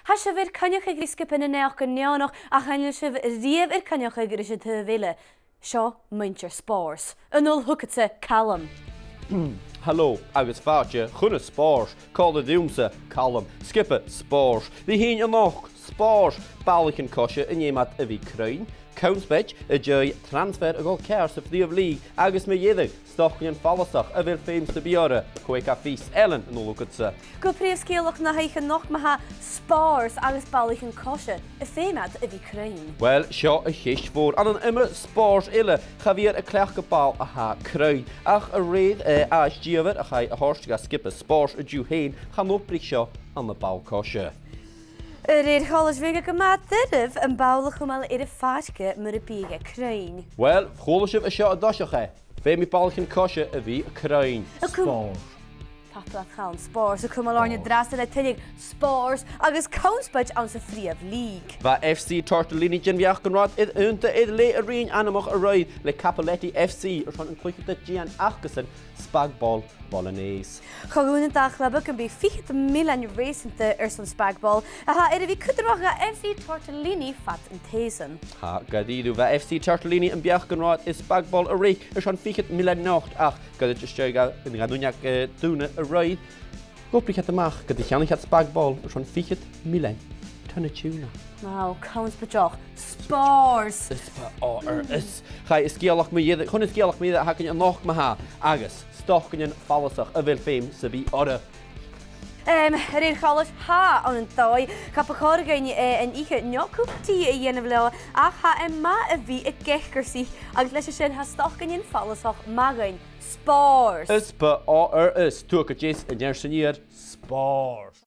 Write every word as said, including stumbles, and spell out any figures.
Tha sibh air coinneachadh ri sgioba nan Naidheachdan Neònach, ach chan eil sibh a-riamh air coinneachadh ris an taobh eile. Seo muinntir spòrs. A-null thugadsa, Calum. Halò agus fàilte chun na spòrs, còmhla riumsa, Calum, sgioba spòrs. Ri thighinn a-nochd, spòrs, ballachan-coise an fheum iad a bhith cruinn, canspaid an dèidh transfer a dhol ceàrr sa Phrìomh Lìg agus mu dheireadh stocainnean fallasach a bheil feum sam bith orra, cò aig a tha fios, Ellen, a-null thugadsa. Gu prìomh sgeulachd na h-oidhche a-nochd ma-thà, spòrs agus ballachan-coise, am feum iad a bhith cruinn? Uill, seo a' cheist mhòr. Ann an iomadh spòrs eile, cha bhi iad a' cleachdadh ball a tha cruinn. Ach a rèir, eh, àis-dìomhair a chaidh a thoirt dha sgioba spòrs an-diugh fhèin, chan obraich seo ann am ball-coise. A rèir choltais, bhiodh e gu math doirbh am ball a chumail air a' phàirc mura biodh e cruinn. Uill, chuala sibh an seo an toiseach e. Feumaidh ballachan-coise a bhith cruinn. A cum- Spòrs. Tapadh leat, Calum, spòrs. A' cumail oirnn an-dràsta le tuilleadh spòrs agus canspaid anns a' Phrìomh Lìg. Bha F C Tortellini den bheachd gun robh iad aonta air leth a' ruighinn anmoch a-raoir le Cappelletti F C airson an cluicheadairean acasan, Spagbol Bolognese. Cho-dhùin an dà chlub gum bi fichead millean reusanta airson Spagbol, a tha air a bhith cudromach do F C Tortellini fad an t-season. Tha, gu dearbh, bha F C Tortellini am beachd gun robh iad air Spagbol a reic airson fichead millean not, ach gu dearbh, is dòcha, an dà uinneag, eh, dùine a-raoir, dh'obraich iad a-mach gun do cheannaich iad Spagbol airson fichead millean tonna tìona. Wow, canspaid. Spòrs. Is b-, o, ar, is. Chaidh an sgeulachd mu dheireadh, chun an sgeulachd mu dheireadh a th' againn a-nochd ma-thà, agus stocainnean fallasach a bheil feum sam bith orra. Em, a rèir choltais, tha, ann an dòigh. Cha bu chòir dhuinn, eh, an oidhche no cupa tì a dhèanamh leotha, ach tha e math a bhith ag eacarsaich, agus leis a sin tha stocainnean fallasach math dhuinn. Spòrs. Is b-, o, ar, is. Tuigidh sibh an uair sin, spòrs.